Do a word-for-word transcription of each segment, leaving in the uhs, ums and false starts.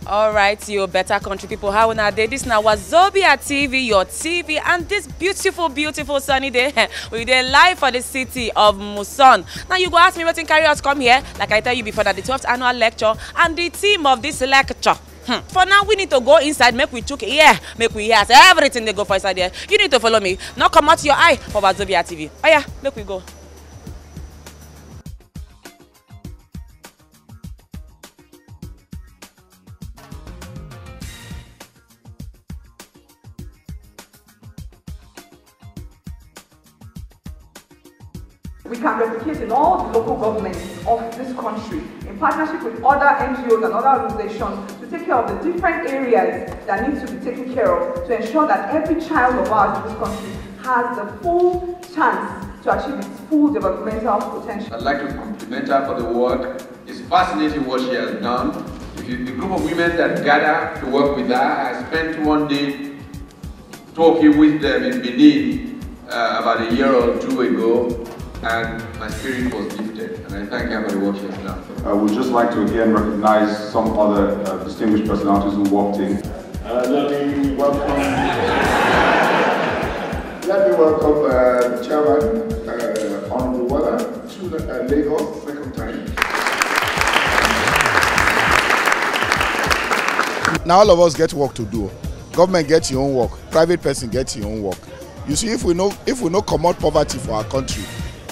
All right, you better country people. How una dey? This na Wazobia T V, your T V, and this beautiful, beautiful sunny day. We dey live for the city of Muson. Now you go ask me wetin carry us come here. Like I tell you before, na the twelfth annual lecture and the theme of this lecture. Hmm. For now, we need to go inside, make we chook ear, make we hear as everything dey go for inside there. You need to follow me. No comot your eye for Wazobia T V. Oh yeah, make we go. We can replicate in all the local governments of this country, in partnership with other N G Os and other organizations, to take care of the different areas that need to be taken care of to ensure that every child of ours in this country has the full chance to achieve its full developmental potential. I'd like to compliment her for the work. It's fascinating what she has done. If you, the group of women that gather to work with her, I spent one day talking with them in Benin uh, about a year or two ago, and my spirit was lifted. And I thank her for the work she has done. I would just like to again recognize some other uh, distinguished personalities who walked in. Uh, let me welcome, let me welcome uh, the chairman, uh, Honorable Wala, to uh, Lagos, second time. Now all of us get work to do. Government get your own work, private person get your own work. You see, if we no, if we no comot poverty for our country,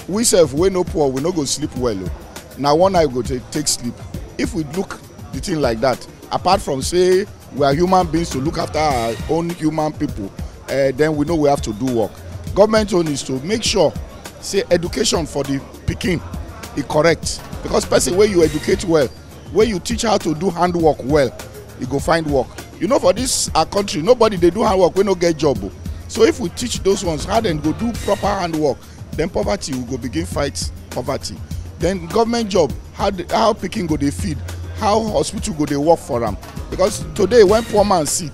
we sef wey no poor, we no go sleep well o. Na one eye we go take, take sleep. If we look the thing like that, apart from say we are human beings to look after our own human people, eh, then we know we have to do work. Government own is to make sure say education for the pikin e correct, because person wey you educate well, wey you teach how to do handwork well, e go find work. You know, for this our country, nobody dey do handwork wey no get job o. So if we teach those ones how dem go do proper handwork, then poverty, we go begin fight poverty. Then government job, how the, how pikin go dey feed, how hospital go dey work for am. Because today, when poor man sick,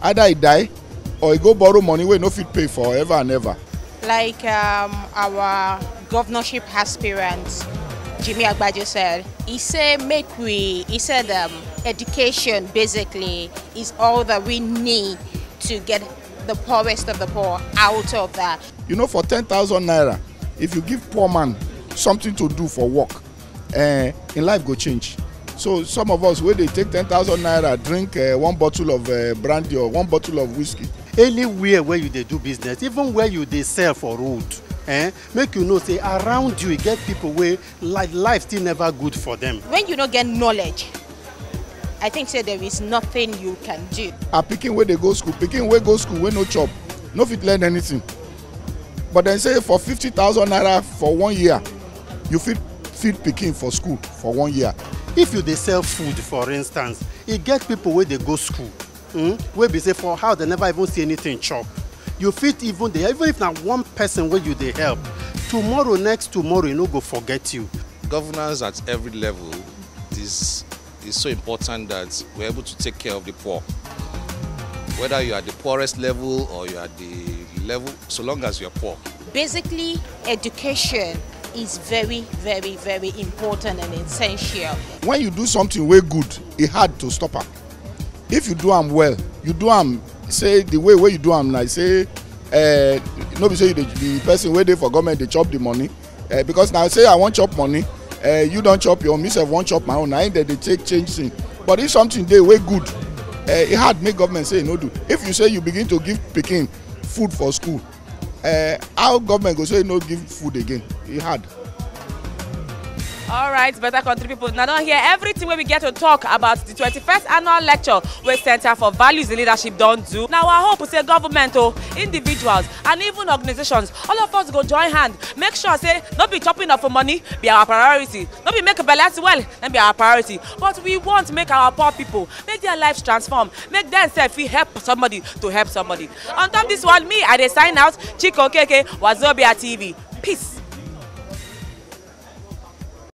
either he die or he go borrow money wey no fit pay for ever and ever. Like um, our governorship aspirant, Jimmy Agbajo said, he said make we, he said um, education basically is all that we need to get the poorest of the poor out of that. You know, for ten thousand naira, if you give poor man something to do for work, eh, in life go change. So some of us wey dey take ten thousand naira, drink uh, one bottle of uh, brandy or one bottle of whiskey. Anywhere where you dey do business, even where you dey sell for road, eh, make you know say around you e get people wey life, life still never good for them. When you no get knowledge, I think say there is nothing you can do. A pikin wey dey go school, pikin wey go school wey no chop, no fit learn anything. But dem say for fifty thousand naira for one year, you fit feed pikin for school for one year. If you dey sell food, for instance, e get people wey dey go school, mm, wey be say for house dem never even see anything chop. You fit even dey, even if na one person wey you dey help, tomorrow, next tomorrow, e no go forget you. Governance at every level is is so important that we're able to take care of the poor. Whether you are the poorest level or you are the level, so long as you're poor. Basically, education is very, very, very important and essential. When you do something wey good, e hard to stop am. If you do am well, you do am say the way wey you do am na say, eh, no be say you dey, the person wey dey for government dey chop the money, eh, because na say I wan chop money, eh, you don chop your own, me sef wan chop my own, na im dem dey take change thing. But if something dey wey good, eh, e hard make government say e no do. If you say you begin to give pikin food for school, eh, how government go say no give food again? E hard. All right, better country people. Now don't hear everything wey we get to talk about the twenty-first annual lecture wey Center for Values in Leadership don do. Now our hope say government o, individuals, and even organizations, all of us go join hand, make sure say no be chopping of money be our priority, no be make balance well na be our priority, but we want make our poor people make their lives transform, make dem sef fit help somebody to help somebody. On top this one, me I dey sign out. Chiko Keke, Wazobia T V. Peace.